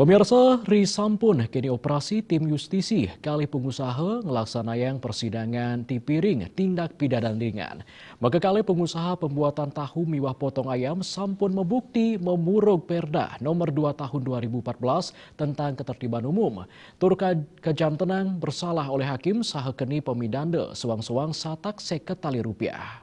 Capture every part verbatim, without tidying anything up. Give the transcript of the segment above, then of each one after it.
Pemirsa, risampun kini operasi tim yustisi kalih pengusaha ngelaksanayang persidangan tipiring tindak pidana ringan. Maka kalih pengusaha pembuatan tahu miwah potong ayam sampun mebukti memurug Perda nomor dua tahun dua ribu empat belas tentang ketertiban umum. Tur ka-, kajantenang bersalah oleh hakim saha keni pamidanda suang-suang satak seket tali rupiah.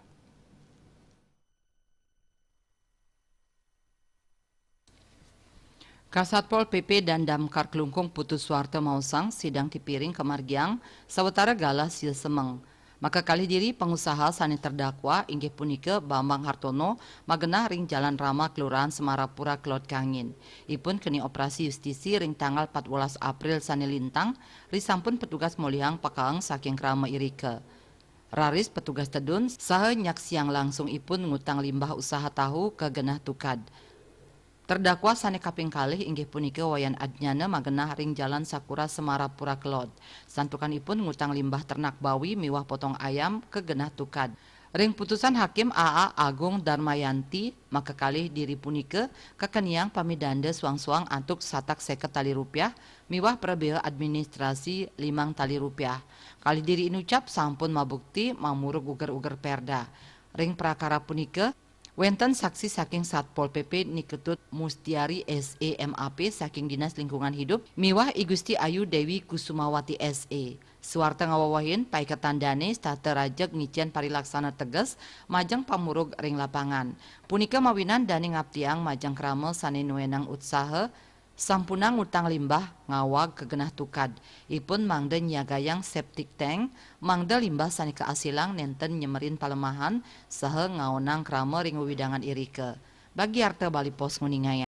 Kasatpol P P dan Damkar Klungkung Putu Suwarta maosang sidang tipiring kamargiang sawatara galah sia semeng. Maka kalih diri pengusaha sane terdakwa inggih punika Bambang Hartono magenah ring Jalan Rama, Kelurahan Semarapura, Kelod Kangin. Ipun keni operasi yustisi ring tanggal empat belas April sane lintang, risampun petugas molihang pakaeng saking krama irika. Raris petugas tedun saha nyaksiang langsung ipun ngutang limbah usaha tahu ka genah tukad. Terdakwa sane kaping kalih inggih punika Wayan Adnyana magenah ring Jalan Sakura, Semarapura, Kelod. Santukan ipun ngutang limbah ternak bawi miwah potong ayam ka genah tukad. Ring putusan Hakim A A Agung Darmayanti, maka kalih diri punika kakeniang pamidanda suang-suang antuk satak seket tali rupiah miwah prabea administrasi limang tali rupiah. Kalih diri inucap sampun mabukti mamurug uger-uger Perda. Ring prakara punika, wenten saksi saking Satpol P P Niketut Mustiari S E M A P saking Dinas Lingkungan Hidup miwah I Gusti Ayu Dewi Kusumawati S E. Suarta ngawewehin paiketan dane setata rajeg ngicen parilaksana teges majeng pamurug ring lapangan. Punika mawinan dane ngaptiang majeng krama sane nuenang utsaha, sampunang ngutang limbah ngawag ka genah tukad. Ipun mangda nyiagayang septic tank, mangda limbah sane kaasilang nenten nyemerin palemahan saha ngaonang krama ring wewidangan irika. Bagiarta Bali Post nguningayang.